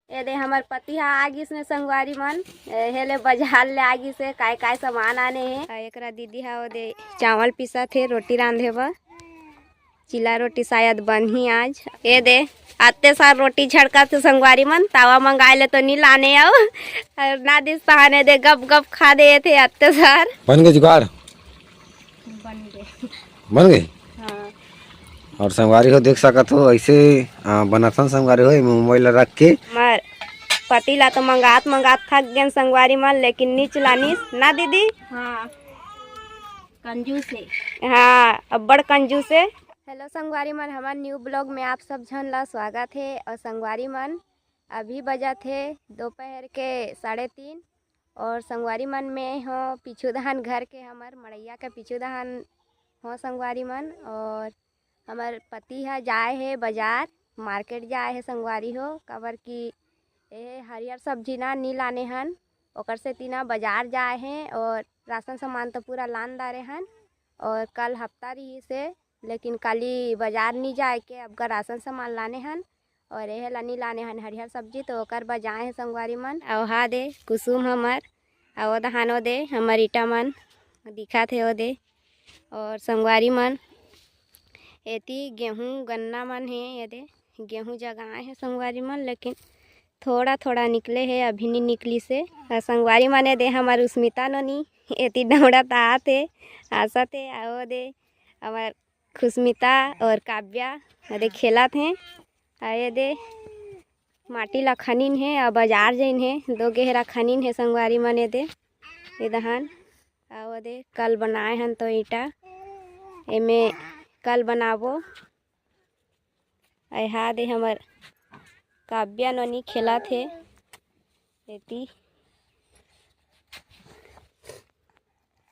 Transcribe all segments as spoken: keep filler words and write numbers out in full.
ये दे हमर पति हा आ गिस ने संगवारी मन, एहे ले बाजार ले आ गिस हे, काय काय सामान आने हे। आ एकरा दीदी हा ओ दे चावल पीसत हे रोटी रांधे बर। चिला रोटी शायद बनही आज। ये दे अत्ते सार रोटी झड़कत हे संगवारी मन, तावा मंगाए ले तो नी लाने आव। अउ ना दिस तहाने दे गप गप खा दे थे अत्ते सार। बन गए जुगाड़? बन गए। बन गए? हाँ। और संगवारी हो देख सकत हो ऐसे, आ, बनाथन संगवारी हो, एमे मोबाइल ला रख के। हमर पति ला तो मंगात मंगात थक गेन संगवारी मन, लेकिन नी चलानिस ना दीदी। हाँ, कंजूस हे। हाँ, अब्बड़ कंजूस हे। हेलो संगवारी मन, हमर न्यू ब्लॉग में आप सब झन ला स्वागत हे। और संगवारी मन, अभी बजत हे दोपहर के साढ़े तीन। और संगवारी मन, मैं हो पीछू दहान घर के, हमर मड़ैया के पीछू दहान हो संगवारी मन। और हमर पति ह जाए हे बाजार, मार्केट जाए हे संगवारी हो, काबर कि ए हरियर सब्जी ना नी लाने हन, ओकर सेती ना बाजार जाए हे और राशन सामान तो पूरा लान डारे हन। और कल हफ्ता रहिस हे, लेकिन काली बाजार नी जाए के, अब का राशन सामान लाने हन और एहे ला नी लाने हन हरियर सब्जी, तो ओकर बर जाए हे संगवारी मन। अउ हा दे कुसुम हमर, अउ ओ दहान ओ दे हमर ईटा मन दिखत हे ओ दे। और संगवारी मन, एती गेहूं गन्ना मन हे, ये दे गेहूं जगाए हे संगवारी मन, लेकिन थोड़ा थोड़ा निकले हे, अभी नी निकलिस हे। अउ संगवारी मन, ये दे हमर उस्मिता नोनी एती दौड़त आत हे, हंसत हे, अउ ओ दे हमर खुशमिता और काव्या, ये दे खेलत हे। अउ ये दे माटी ला खनिन हे, अउ बाजार जइन हे, दो गेहरा खनिन हे संगवारी मन। ये दे, ये दहान, अउ ये दे कल बनाए हन तो ईटा, एमे कल बनाबो। अउ हा दे हमर काव्या नोनी खेलत हे, एती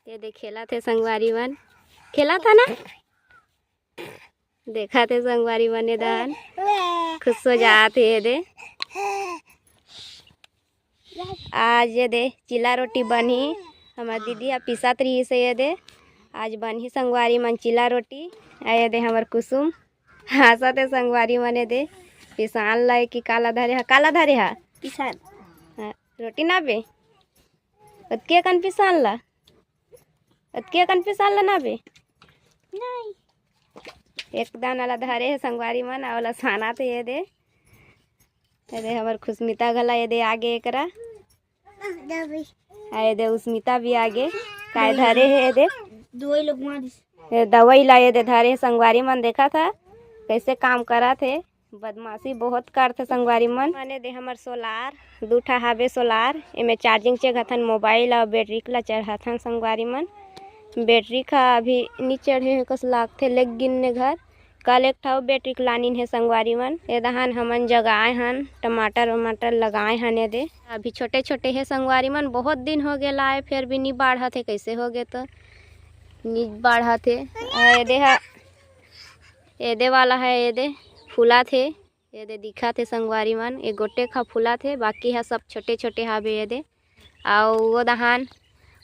ये दे खेलत हे संगवारी मन, खेलत हे ना, देखत हे संगवारी मन, ये दहान खुश हो जात हे। ये दे आज ये दे चिला रोटी बनही, हमर दीदी ह पिसत रहिस हे। ये दे आज बनही संगवारी मन चिला रोटी। अउ ये दे हमर कुसुम हंसत हे संगवारी मन। ये दे पिसान ला कि काला धरे हा, काला धरे हा पिसान। हाँ, रोटी ना बे, ओतके कन पिसान ला, ओतके कन पिसान ला ना बे। नहीं। एक दाना ला धरे हे संगवारी मन, अउ ला सानत हे। ये दे, ये दे हमर खुशमिता घला, ये दे आगे एकरा। आ ये दे उस्मिता भी आगे, काय धरे हे ये दे। दवाई लगवा दिस। ये दवाई ला ये दे धरे हे संगवारी मन, देखत हा कैसे काम करत हे। बदमाशी बहुत करथे संगवारी मन। माने दे हमर सोलार, दू ठा हाबे सोलार, एमे चार्जिंग चघाथन मोबाइल अउ बैटरी ला चढ़ाथन संगवारी मन। बैटरी का अभी नी चढ़े हे कस लागथे, लेग गिन ने घर। कल एक ठा बैटरी लानिन हे संगवारी मन। ए दहान हमन जगाए हन, टमाटर वमाटर लगाए हन। ए दे अभी छोटे छोटे हे संगवारी मन, बहुत दिन हो गे लाए, फेर भी नी बाढ़त हे, कैसे हो गे तो नी बाढ़त हे। ए दे हा, ए दे वाला हे, ए दे फूलात हे, ए दे दिखत हे संगवारी मन, ए गोटे खा फूलात हे, बाकी हा सब छोटे छोटे हाबे। ए दे अउ ओ दहान,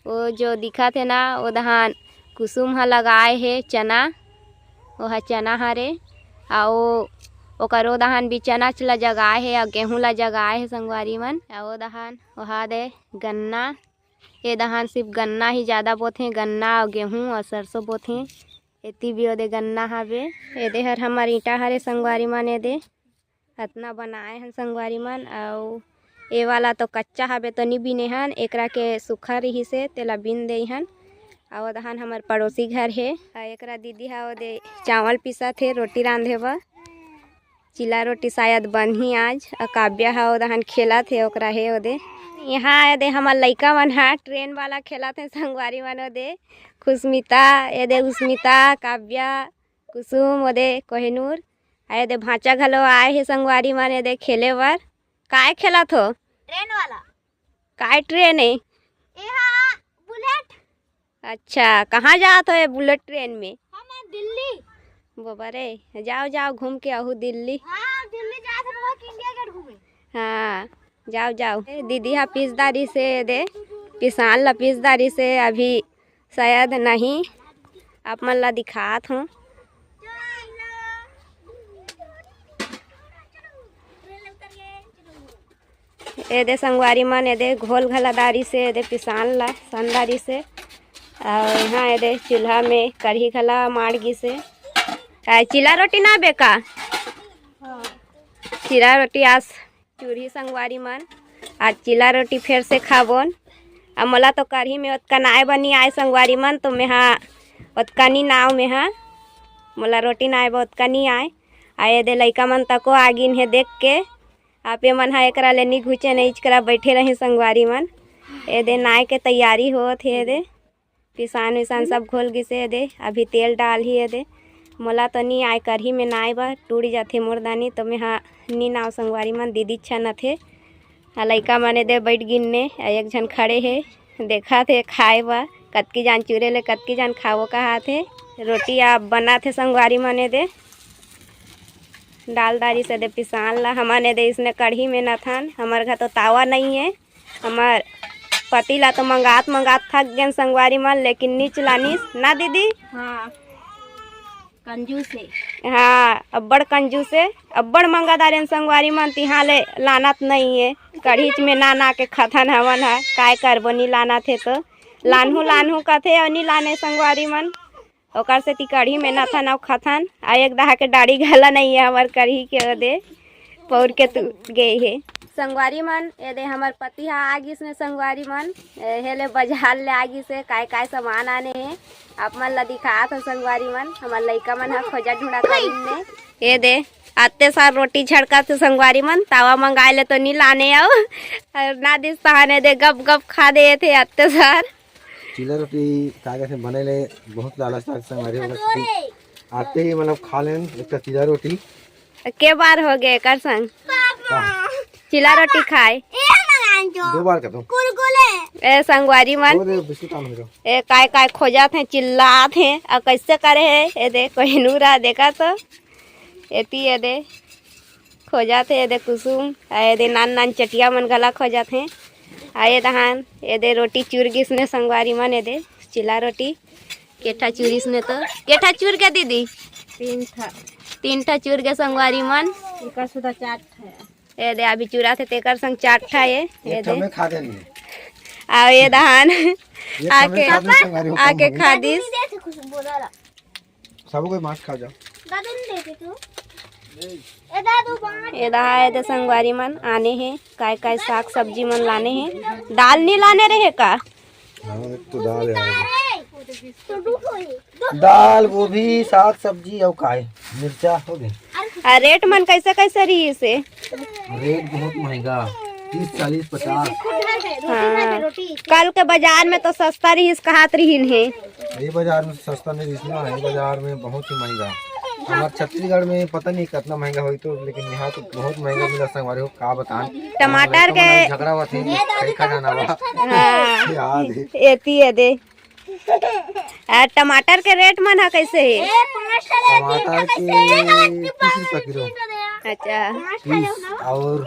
ओ जो दिखत हे ना, ओ दहान कुसुम ह लगाए हे चना, ओहा चना हरे। अउ ओकर ओ दहान भी चना च ला जगाए हे अउ गेहूं ला जगाए हे संगवारी मन। अउ ओ दहान ओहा दे गन्ना, ए दहान सिर्फ गन्ना ही जादा बोथे, गन्ना अउ गेहूं अउ सरसों बोथे। एती भी ओदे गन्ना हावे। एदे हर हमर ईंटा हरे संगवारी मन, एदे अतना बनाए हन संगवारी मन। अउ ए वाला तो कच्चा हवे तो नी बिने हन, एकरा के सूखा रिहिस हे तेला बिन दे हन। अउ ओदहन हमर पड़ोसी घर हे, अउ एकरा दीदी हा ओदे चावल पीसत हे रोटी रांधे बर। चिला रोटी शायद बनही आज। अउ काव्या हा ओदहन खेलत हे, ओकरा हे ओदे। यहाँ एदे हमर लइका मन हा ट्रेन वाला खेलत हे संगवारी मन ओदे। खुशमिता, एदे उस्मिता, काव्या, कुसुम, ओदे कोहिनूर, अउ एदे भांचा घलो आए हे संगवारी मन एदे खेले बर। काय खेलत हो? ट्रेन वाला। काय ट्रेन हे? एहा बुलेट। अच्छा, कहाँ जात हो ये बुलेट ट्रेन में? हम दिल्ली। बाबा रे, जाओ, जाओ, घूम के आहू दिल्ली। हाँ, दिल्ली जात रहो कि इंडिया गेट घूमे। हाँ, जाओ, जाओ। ए, दीदी हा पीस डारिस हे एदे, पिसान ला पीस डारिस हे, अभी शायद नहीं, आप मन ला दिखात हूँ। एदे संगवारी मन, एदे घोल घला दारी से, एदे पिसान ला संदारी से। अउ यहाँ एदे चूल्हा में कढ़ी घला माड़ गिसे। काय चीला रोटी ना बेका? चीला रोटी आस चूरही संगवारी मन। आज चीला रोटी फेर से खाबोन। अब मोला तो कढ़ी में ओतका नाय बनी आय संगवारी मन, तो मेहा ओतका नी नाव मेहा, मोला रोटी नाय बा ओतका नी आय। आ एदे लइका मन तको आगिन हे देख के। आप ए मन ह एकरा ले नी घुचे, नहीं इचकरा बैठे रहे संगवारी मन। एदे नाय के तैयारी होत हे, एदे पिसान विसान सब घोल गिसे, एदे अभी तेल डालही। एदे मोला तो नी आय, कढ़ी में नाय बा, टूट जाथे मोर दानी, तो मैं हा नी नाव संगवारी मन, दीदी छनत हे। आ लइका मन एदे बैठ गिन ने, आ एक झन खड़े हे, देखत हे खाए बा, कतकी जान चूरे ले कतकी जान खावो कहात हे। रोटी आप बनात हे संगवारी मन एदे। डाल दारी से दे पिसान ला, हमन एदे इसने कढ़ी में नथन, हमर घर तो तावा नहीं है। हमर पति ला तो मंगात मंगात थक गेन संगवारी मन, लेकिन नीच लानिस ना दीदी। हाँ, कंजूस है। हाँ, अब्बड़ कंजूस है, अब्बड़ मंगा दारेन संगवारी मन, तिहाँ ले लानत नहीं है। कढ़ीच में ना ना के खथन हमन हा, काय करबो, नी लानत हे तो लानहू लानहू कथे अउ नी लाने संगवारी मन। ओकर सेती कढ़ी में नथन अउ खथन। आ एक दहा के डाड़ी घला नहीं है हमर कढ़ी के, ओदे पौर के तू गे हे। संगवारी मन, एदे हमर पति हा आ गिस ने संगवारी मन, एहे ले बाजार ले आ गिस हे, काय काय सामान आने हे, आप मन ला दिखात हो संगवारी मन। हमर लइका मन हा खोजा ढूंढा करिन ने। एदे अत्ते सार रोटी झड़का थे संगवारी मन, तावा मंगाए ले तो नी लाने अउ, अउ ना दिस तहाने दे गप गप खा दे थे अत्ते सार। चीला रोटी का कहते बने ले बहुत लालच था संगवारी हो सकती। आते ही मतलब खा लेन एक ठा चीला रोटी। के बार हो गए एकर संग? का? चीला रोटी खाए। दो बार का तो। ए संगवारी मन। वो दे बिस्किट आन हो। ए काय काय खोजत हे, चिल्लात हे, अउ कैसे करे हे? ए दे कोहिनूर हा देखा तो। एती एदे खोजत हे, एदे कुसुम, आ एदे नान नान चटिया मन घला खोजत हे। आ ए दहान एदे रोटी चूर गिस ने संगवारी मन, एदे चिल्ला रोटी। केठा चूरिस ने तो, केठा चूर के दीदी? तीन ठा। तीन ठा चूर के संगवारी मन। एकर सुधा चार ठा। एदे अभी चूरा थे तेकर संग चार ठा ये, एक एदे। ठा में खा देनी। आ ए दहान ये आके, खा दे संगवारी हो, आके कम हो गई। खा दिस। सबो कोई मांस खा जा। दादू नहीं देते तू। ए दादू बांट। ए दहा एदे संगवारी मन आने हे, काय काय साग सब्जी मन लाने हे। दाल नी लाने रहे का? हाँ, एक तो दाल है। तो दू ठो ही। दाल, गोभी, साग सब्जी अउ काय? मिर्चा हो गए। आ रेट मन कैसे कैसे रहिस हे? रेट बहुत महंगा, तीस, चालीस, पचास। हाँ, कल के बाजार में तो सस्ता रहिस कहात रहिन हे। ये बाजार में सस्ता नहीं रहिस ना, ये बाजार में बहुत ही महंगा। हमारे छत्तीसगढ़ में पता नहीं कितना महंगा होई तो, लेकिन यहाँ तो बहुत महंगा मिला संगवारी हो, का बताएं। टमाटर के झगड़ा हुआ थे, कई खा जाना हुआ। हाँ, याद है। एती एदे। आ, टमाटर के रेट मन ह कैसे हे? टमाटर के तीस रुपया किलो। अच्छा। तीस। और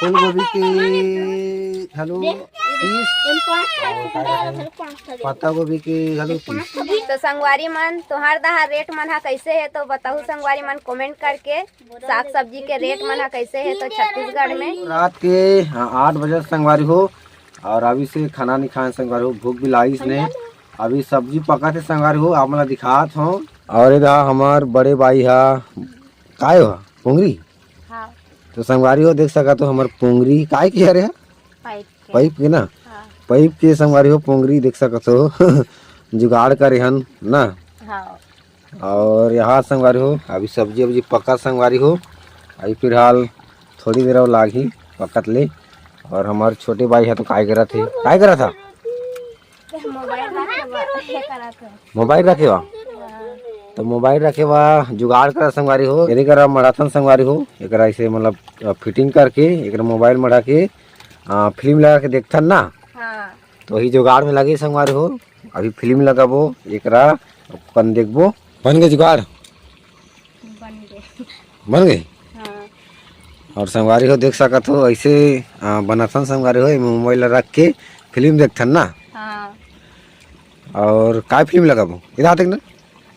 फूल गोभी के घलो तीस। और का कहते हैं, पत्ता गोभी के घलो तीस। तो संगवारी मन, तोहार दहा रेट मन ह कैसे हे तो बताहू संगवारी मन कमेंट करके। साग सब्जी के रेट मन ह कैसे हे तो छत्तीसगढ़ में। रात के, हाँ, आठ बजे संगवारी हो, और अभी से खाना नहीं खाए संगवारी हो, भूख भी लागिस ने। अभी सब्जी पका थे संगवारी हो, आप मन ला दिखात हो। और एदा हमार बड़े बाई हा, काय हो, पोंगरी? हाँ। तो संगवारी हो देख सकत हो हमार पोंगरी, काय के हरे हा? पाइप के। पाइप के ना? हाँ। पाइप के संगवारी हो पोंगरी देख सकत हो। जुगाड़ करे हन ना? हाँ। और यहाँ संगवारी हो, अभी सब्जी अब्जी पका संगवारी हो, अभी फिलहाल थोड़ी देर और लागही पकत ले। और हमार छोटे बाई है तो काय करत हे, काय करत था? मोबाइल रखे बा, ये करत हे। मोबाइल रखे बा? हाँ। तो मोबाइल रखे बा, जुगाड़ करा संगवारी हो, एरे करा मढ़ाथन संगवारी हो, एकरा ऐसे मतलब, अ, फिटिंग करके, एकरा मोबाइल मढ़ा के, अ, फिल्म लगा के देखथन ना। हाँ। तो वही जुगाड़ में लगे संगवारी हो, अभी फिल्म लगाबो, एकरा अपन देखबो। बन गए जुगाड़? बन गए। बन गए? हाँ। और संगवारी हो देख सकत हो, ऐसे, आ, बनाथन संगवारी हो, एमे मोबाइल ला रख के फिल्म देखथन ना। हाँ। और काय फिल्म लगाबो? इधर देख ना,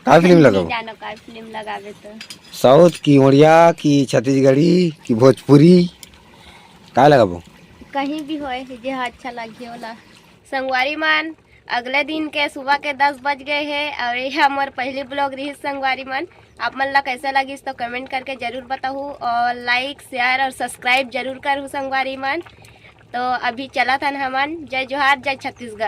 काय फिल्म लगाबो? जानो काय फिल्म लगाबे तो। साउथ की, उड़िया की, छत्तीसगढ़ी की, भोजपुरी, काय लगाबो? कहीं भी होए, जे हा अच्छा लगही ओला। संगवारी मन, अगले दिन के सुबह के दस बज गए हे और ये हमर पहली ब्लॉग रही। संगवारी मन, आप मन ला कैसे लगिस तो कमेंट करके जरूर बताहू और लाइक, शेयर और सब्सक्राइब जरूर करहू संगवारी मन। तो अभी चलत हन हमन। जय जोहार, जय छत्तीसगढ़।